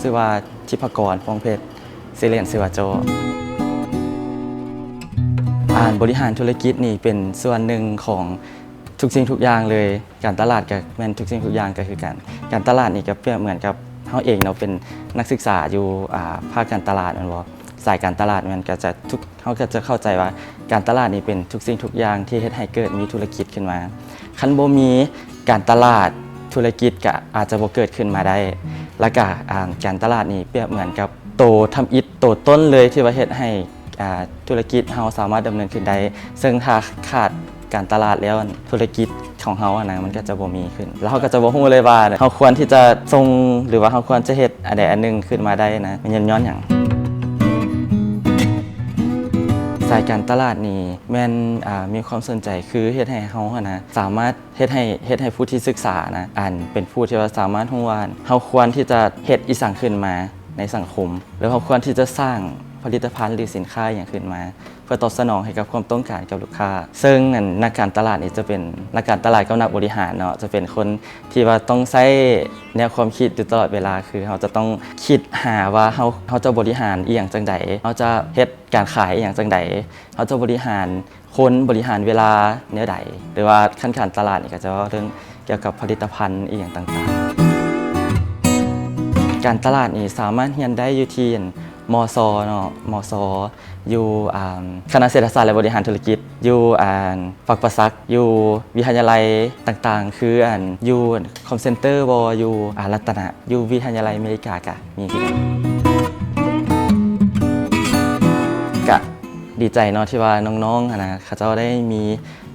ຊື່ວ່າທິບພະກອນ ພວງເພັດ ຊື່ຫຼິ້ນຊື່ວ່າໂຈ້. ການບໍລິຫານທຸລະກິດນີ້ເປັນສ່ວນໜຶ່ງຂອງທຸກສິ່ງທຸກຢ່າງເລີຍ. ການຕະຫຼາດກໍແມ່ນທຸກສິ່ງທຸກຢ່າງກໍຄືກັນ. ການຕະຫຼາດນີ້ກໍປຽບເໝືອນກັບເຮົາເອງເນາະ ເປັນນັກສຶກສາຢູ່ ອ່າ ພາກການຕະຫຼາດແມ່ນບໍ່? ສາຍການຕະຫຼາດມັນກໍຈະທຸກ ເຮົາກໍຈະເຂົ້າໃຈວ່າການຕະຫຼາດນີ້ເປັນທຸກສິ່ງທຸກຢ່າງທີ່ເຮັດໃຫ້ເກີດມີທຸລະກິດຂຶ້ນມາ. ຄັນບໍ່ມີການຕະຫຼາດ, ທຸລະກິດກໍອາດຈະບໍ່ເກີດຂຶ້ນມາໄດ້. ແລ້ວກໍ ອ່າ ການຕະຫຼາດນີ້ປຽບເໝືອນກັບໂຕທຳອິດ, ໂຕຕົ້ນເລີຍທີ່ວ່າເຮັດໃຫ້ ອ່າ ທຸລະກິດເຮົາສາມາດດຳເນີນຂຶ້ນໄດ້. ເຊິ່ງຖ້າຂາດການຕະຫຼາດແລ້ວ, ທຸລະກິດຂອງເຮົາຫັ້ນນະ ມັນກໍຈະບໍ່ມີຂຶ້ນ. ແລ້ວເຮົາກໍຈະບໍ່ຮູ້ເລີຍວ່າເຮົາຄວນທີ່ຈະສົ່ງ ຫຼືວ່າເຮົາຄວນຈະເຮັດອັນໃດອັນໜຶ່ງຂຶ້ນມາໄດ້ນະ ມັນຍ້ອນຫຍັງ? ສາຍການຕະຫຼາດນີ້ແມ່ນ ອ່າ ມີຄວາມສົນໃຈ ຄືເຮັດໃຫ້ເຮົາຫັ້ນນະ ສາມາດເຮັດໃຫ້ ເຮັດໃຫ້ຜູ້ທີ່ສຶກສານະ ອັນເປັນຜູ້ທີ່ວ່າສາມາດຮູ້ວ່າເຮົາຄວນທີ່ຈະເຮັດອີ່ສັງຂຶ້ນມາໃນສັງຄົມ ຫຼືເຮົາຄວນທີ່ຈະສ້າງຜະລິດຕະພັນ ຫຼືສິນຄ້າອີ່ຫຍັງຂຶ້ນມາ ເພື່ອຕອບສະໜອງໃຫ້ກັບຄວາມຕ້ອງການກັບລູກຄ້າ. ເຊິ່ງອັນນັກການຕະຫຼາດນີ້ຈະເປັນນັກການຕະຫຼາດກັບນັກບໍລິຫານເນາະ ຈະເປັນຄົນທີ່ວ່າຕ້ອງໃຊ້ແນວຄວາມຄິດຢູ່ຕະຫຼອດເວລາ ຄືເຮົາຈະຕ້ອງຄິດຫາວ່າເຮົາ ເຮົາຈະບໍລິຫານອີ່ຫຍັງຈັ່ງໃດ, ເຮົາຈະເຮັດການຂາຍອີ່ຫຍັງຈັ່ງໃດ, ເຮົາຈະບໍລິຫານຄົນ, ບໍລິຫານເວລາແນວໃດ ຫຼືວ່າຂັ້ນການຕະຫຼາດນີ້ກໍຈະເວົ້າເລື່ອງກ່ຽວກັບຜະລິດຕະພັນອີ່ຫຍັງຕ່າງໆ. ການຕະຫຼາດນີ້ສາມາດຮຽນໄດ້ຢູ່ທີ່ ມຊ ເນາະ ມຊ ຢູ່ ອ່າ ຄະນະເສດຖະສາດ ແລະ ບໍລິຫານທຸລະກິດ ຢູ່ ອ່າ ປາກປາສັກ ຢູ່ວິທະຍາໄລຕ່າງໆ ຄື ອັນ ຢູ່ຄອນເຊັນເຕີບໍ ຢູ່ ອ່າ ລັດຕະນະ ຢູ່ວິທະຍາໄລອາເມລິກາກະມີຄືກັນ. ກະດີໃຈເນາະ ທີ່ວ່ານ້ອງໆ ຫັ້ນນະ ເຂົາເຈົ້າໄດ້ມີ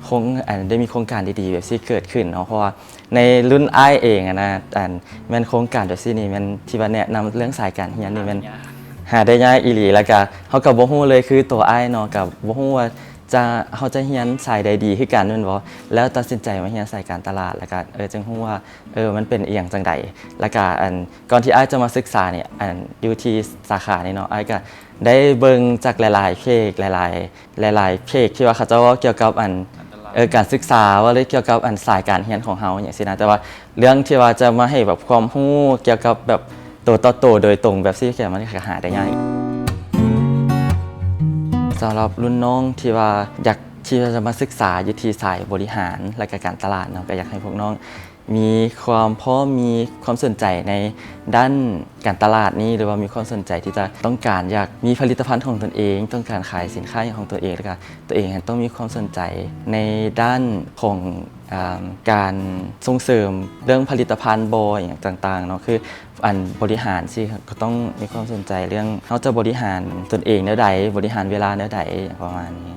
ໂຄງ ອັນ ໄດ້ມີໂຄງການດີໆ ແບບຊີ້ເກີດຂຶ້ນເນາະ ເພາະວ່າ ໃນລຸ້ນອ້າຍເອງຫັ້ນນະ ອັນ ແມ່ນໂຄງການແບບຊີ້ນີ້ແມ່ນທີ່ວ່າແນະນຳເລື່ອງສາຍການຮຽນນີ້ແມ່ນຫາໄດ້ຍາກອີ່ຫຼີ. ແລ້ວກະເຮົາກໍບໍ່ຮູ້ເລີຍ ຄືໂຕອ້າຍເນາະ ກໍບໍ່ຮູ້ວ່າຈະ ເຮົາຈະຮຽນສາຍໃດດີຄືກັນແມ່ນບໍ່? ແລ້ວຕັດສິນໃຈມາຮຽນສາຍການຕະຫຼາດ ແລ້ວກະ ເອີ ຈຶ່ງຮູ້ວ່າ ເອີ ມັນເປັນອີ່ຫຍັງຈັ່ງໃດ. ແລ້ວກະ ອັນ ກ່ອນທີ່ອ້າຍຈະມາສຶກສານີ້ ອັນ ຢູ່ທີ່ສາຂານີ້ເນາະ ອ້າຍກະໄດ້ເບິ່ງຈາກຫຼາຍໆເພຈ ຫຼາຍໆ ຫຼາຍໆເພຈທີ່ວ່າເຂົາເຈົ້າເວົ້າກ່ຽວກັບອັນ ການຕະຫຼາດ ເອີ ການສຶກສາ ເວົ້າເລື່ອງກ່ຽວກັບອັນສາຍການຮຽນຂອງເຮົາຫຍັງຊີ້ນະ ແຕ່ວ່າເລື່ອງທີ່ວ່າຈະມາໃຫ້ແບບຄວາມຮູ້ກ່ຽວກັບແບບໂຕຕໍ່ໂຕໂດຍຕົງແບບຊີ້ ກໍມັນກໍຫາໄດ້ຍາກ. ສຳລັບລຸ້ນນ້ອງທີ່ວ່າຢາກທີ່ຈະມາສຶກສາຢູ່ທີ່ສາຍບໍລິຫານ ແລະກະການຕະຫຼາດເນາະ ກໍຢາກໃຫ້ພວກນ້ອງ ມີຄວາມພ້ອມ ມີຄວາມສົນໃຈໃນດ້ານການຕະຫຼາດນີ້ ຫຼືວ່າມີຄວາມສົນໃຈທີ່ຈະຕ້ອງການຢາກມີຜະລິດຕະພັນຂອງຕົນເອງ, ຕ້ອງການຂາຍສິນຄ້າຂອງຕົນເອງ ແລ້ວກະຕົວເອງຫັ້ນຕ້ອງມີຄວາມສົນໃຈໃນດ້ານຂອງ ອ່າ ການສົ່ງເສີມເລື່ອງຜະລິດຕະພັນບໍ ອີ່ຫຍັງຕ່າງໆເນາະ ຄື ອັນ ບໍລິຫານຊີ້ ກໍຕ້ອງມີຄວາມສົນໃຈເລື່ອງເຮົາຈະບໍລິຫານຕົນເອງແນວໃດ, ບໍລິຫານເວລາແນວໃດ ປະມານນີ້.